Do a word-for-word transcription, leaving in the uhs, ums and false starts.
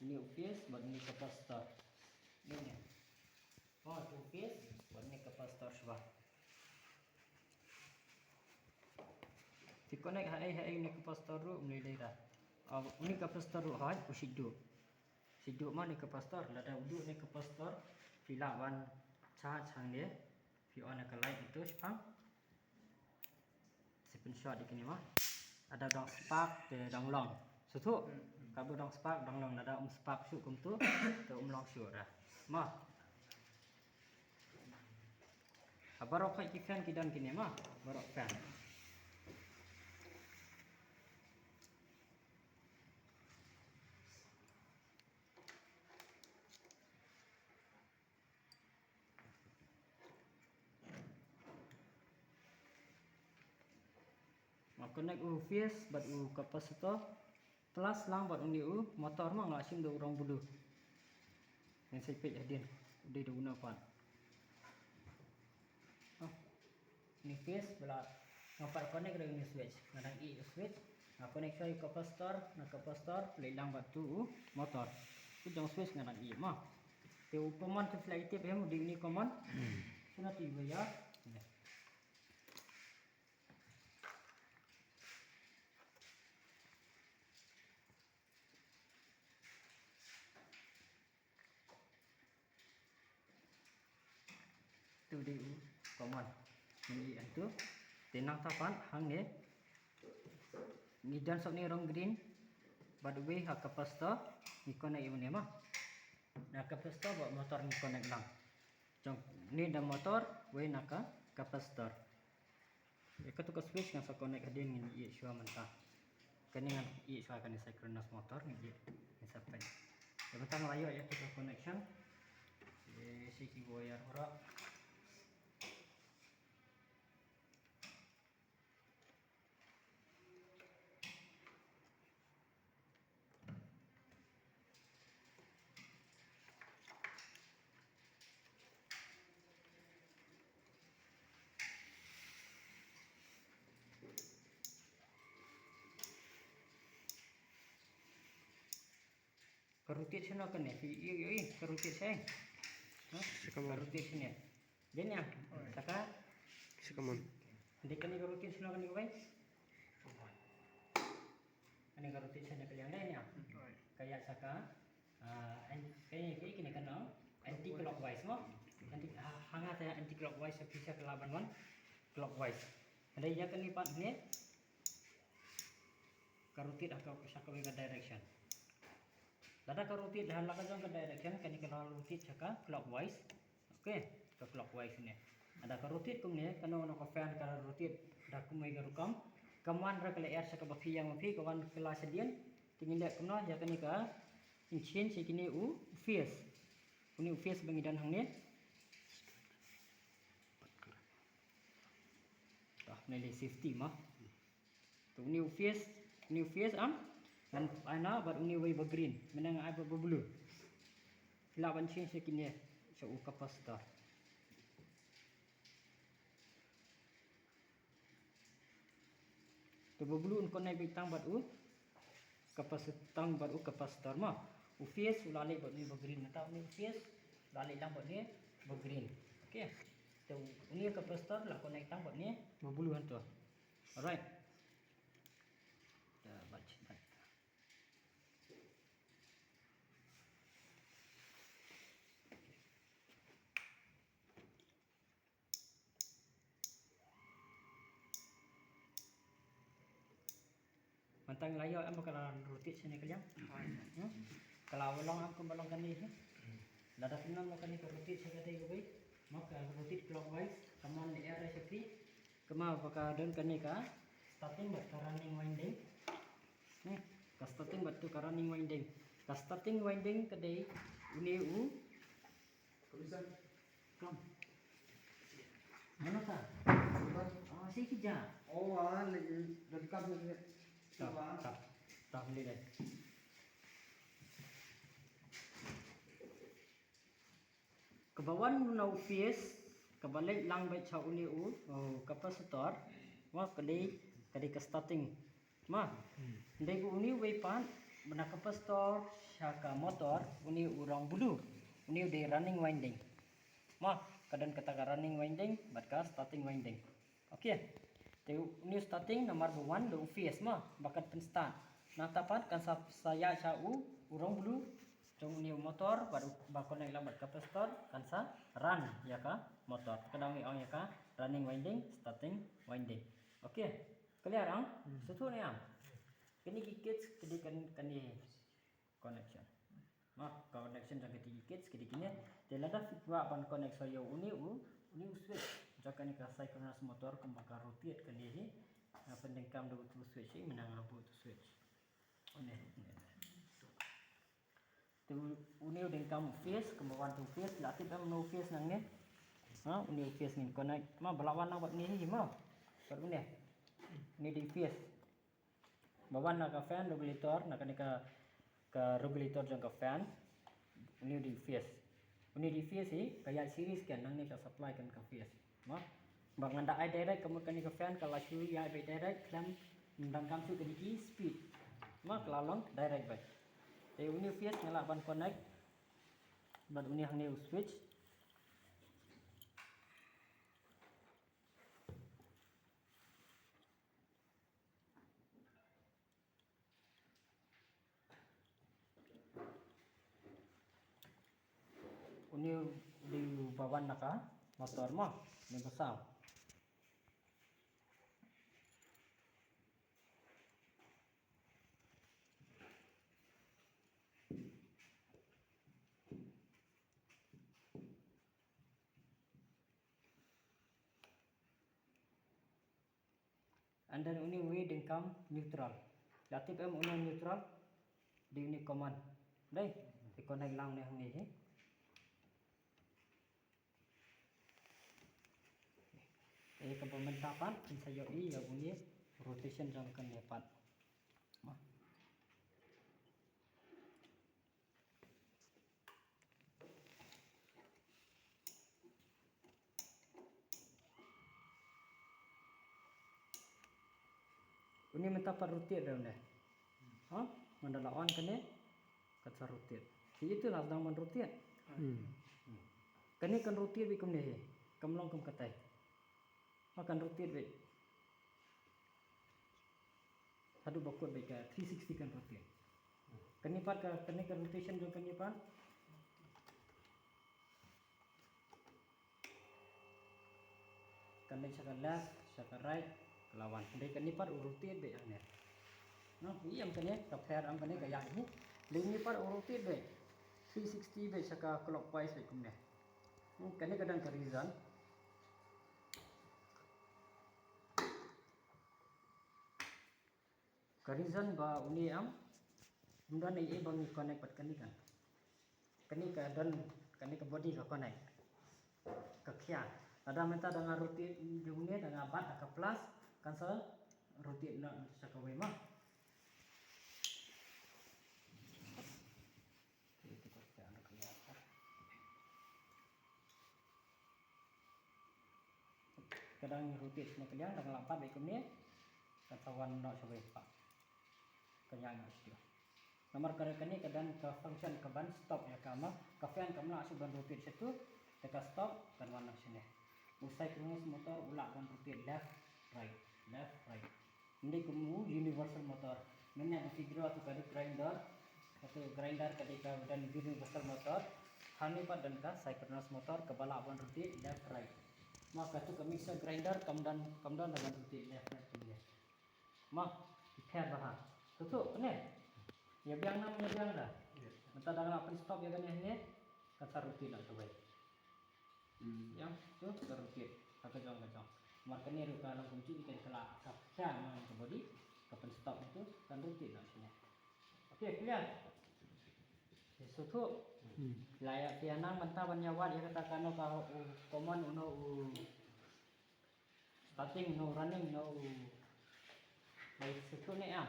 Une u phase bad une u capacitor. Une. Oh, tu phase bad une u capacitor shuwa. Phi connect ha ei ha ei une u capacitor ruh, um lei lei da. Oh, une u capacitor ruh hoi, u shait duh. Shait duh ma une u capacitor, lada u duh une u capacitor, phi lah ban charge hangne, phi on ïa ka light ito shaphang. Sa pynshot ïa kine ma. Lada dang spark te dang long. Sngewthuh? Hmm, hmm. Katba dang spark dang long, lada um spark shuh kumto, te um long shuh re. Ma. Ha baroh khoit ki fan ki don kine ma. Baroh fan. Nga connect u phase bad u capacitor. Plus lang bad une u motor ma, nga shim da u rong blue. Ngan sa peit hadien. U dei da u na pat. Ah. Une u phase ba la nga pat connect da une u switch. Nga dang ïeh u switch. Nga connect shuwa ïa u capacitor, na u capacitor, leit lang bad tu u motor. Te jong u switch nga dang ïeh ma. Te u common te phi la ïatip em, u dei une u common. Hmm. Shuna tu u wire. Tu dei u common. Ngi ïohi hangtu. Te nangta pat hangne. Ngi don shuh une u rong green. Bad uwei ha capacitor. Ngi connect ïa une ma. Na capacitor bad motor ngi connect lang. Jong une da motor, uwei na ka capacitor. Ïa katu ka switch ngan sa connect hadien, ngin ïeh shuwa mynta. Kane ngan ïeh shuwa kane synchronous motor, ngin ïeh, ngin sa peit. Ïa mynta nga la ïoh ïa katu ka connection. Ïa shi ki wire baroh. Ka rotate shano kane, phi ïohi, ïohi, ka rotate shano. Ha? Sha kamon. Ka rotate shano. Dei ne em? Sha ka? Sha kamon. Dei kane ka rotate shano kane kawei? Kane ka rotate shano ka liang dei ne em? Ka ïaid sha ka, ah, an-, kane, kane, kane ka nong anti clockwise mo? Anti, ha, ha nga te anti clockwise, sha phi sha ka lah ban wan clockwise. Hynrei ïa kane pat ne ka rotate ha ka, sha kawei ka direction. Lada ka rotate da la ka jong ka direction, kane ka la rotate sha ka clockwise. Okay, ka clockwise ne. Lada ka rotate kumne, kano kano ka fan ka rotate da kumwei ka rukom. Ka wan ra ka lyer sha kaba phi ïeng ma phi, ka wan kylla shadien. Te ngin leh kumno, ïa kane ka, ngin change ïa kine u phase. Une u phase ba ngi don hangne. Tah, ngi leh safety ma. To une u phase, une u phase am, ngan ai na bad une uwei ba green, mynta ngan ai bad ba blue. Phi lah ban change sha kine, sha u capacitor. To ba blue un connect beit tang bad u capacitor, tang bad u capacitor ma. U phase u la leit bad une ba green, mynta une u phase u la leit lang bad une ba green. Okay. To une capacitor la connect tang bad une ba blue hangto. Alright. Da, baca, baca. Mynta ngi la ïoh em ba ka la rotate shane ka liang. Hmm? Ka la long em kumba long kane hi. Lada pynlong ba kane ka rotate sha kata kawei. Mo ka rotate clockwise. Ka mon lyer sha phi. Kumba ba ka don kane ka starting bad ka running winding. Hmm? Ka starting bad tu ka running winding. Ka starting winding ka dei une u Kam. Mano ta? Ah, shi ki ja. Oh, ah, le, le, le, kam le. Ta, ta, ta, le, le. Kaba wan na u phase, kaba leit lang beit sha une u, oh, capacitor. Wa ka dei, ka dei ka starting. Ma. Hmm. Dei ku une uwei pat, Na ka capacitor sha ka motor, une u rong blue, une u dei running winding. Mo, ka don kata ka running winding bad ka starting winding. Okay. Te une u starting namar ba wan da u phase mo, ba kan pynstart. Nangta pat kan sa, sa ïaid sha u, u rong blue jong une u motor, bad u, ba connect lang bad ka capacitor, kan sa run ïa ka motor. Ka dang ong ïa ka running winding, starting winding. Okay. Clear ang? Hmm. Sngewthuh ne em? Kine ki kits ki dei kan, kane connection. Mo, connection jong kine ki kits ki dei kine. Te lada phi kwah ban connect sha ïa une u, une u switch jong kane ka synchronous motor kumba ka rotate kane hi. Nga pyndonkam da utu u switch hi, mynta nga buh utu u switch. Une, une. Te une u donkam u phase, kumba wan tu u phase, la tip em une u phase nangne. Ha, une u phase ngin connect. Mo, ba la wan lang bad une hi mo. Bad une. Une u dei phase. Ba wan na ka fan regulator, na kane ka, ka regulator jong ka fan. Une u dei phase. Une u dei phase hi, ka ïaid series kan, nangne ka supply kan ka phase. Mo? Ba ngan da ai direct, ka mut kane ka fan, ka la shu ïaid beit direct, khlem, ym donkam shuh kine ki speed. Mo, ka la long direct beit. Te une u phase nga lah ban connect bad une hangne u switch. Une u dei uba wan na ka motor mo, une ba saw. And then une uwei u donkam neutral. La tip em une u neutral? Dei une common. Dei, te connect lang une hangne hi. Te kaba mynta pat, phin sa ïohi ïa une rotation jong kane pat. Une mynta pat rotate beit une. Ha? Mynta la on kane, kan sa rotate. Phi ïohi tu la sdang ban rotate. Hmm. Kane kan rotate beit kumne hi. Kam long kum katai. Mo, kan rotate beit. Haduh ba kut beit, ka three sixty kan rotate. Kane pat ka, kane ka rotation jong kane pat. Kan leit sha ka left, sha ka right, ka la wan. Hynrei kane pat u rotate beit hangne. Mo, ïa kane, ka pher ïa kane ka ïaid hi. Hynrei kane pat u rotate beit. Three sixty beit sha ka clockwise beit kumne. Hmm, kane ka don ka reason. Ka reason ba une em, ym don ei ei ba ngi connect bad kane kan. Kane ka don, kane ka body ka connect. Ka khia. Lada mynta da nga rotate jong une, da nga bat da ka plus, kan sa rotate noh sha kawei mo. Ka dang rotate shane ka liang, dang lah pat beit kumne. Ka sa wan noh shawei pat. Ka ïaid noh shatu. Namar ka kane ka don ka function ka ban stop ïa ka mo, ka fan kam lah shuh ban rotate shatu, te ka stop, kan wan noh shane. U synchronous motor u lah ban rotate left, right, left, right. Ym dei kum u universal motor. Mynne da phi grow to ka dei grinder. Katu grinder ka dei ka don universal motor. Hangne pat don ka synchronous motor kaba lah ban rotate left right. Mo katu ka mixer grinder kam don, kam don da ban rotate left right kumne. Mo, pher bha. Sngewthuh ne? Ïa biang nam ïa biang da. Mynta da nga pyn stop ïa kane hangne. Kan sa rotate noh shawei. Hmm. Ïa, tu, ka rotate. Ka jong, ka jong. Namar kane ruh ka long kumjuh, kan ka la, ka, ka, namar ka body, ka pyn stop tu, kan rotate noh shane. Okay, clear? Sngewthuh. Hmm. La ïa, ïa nang mynta ban ïa wad ïa kata kano ka, u, common uno u starting, uno running, uno u. Sngewthuh ne em?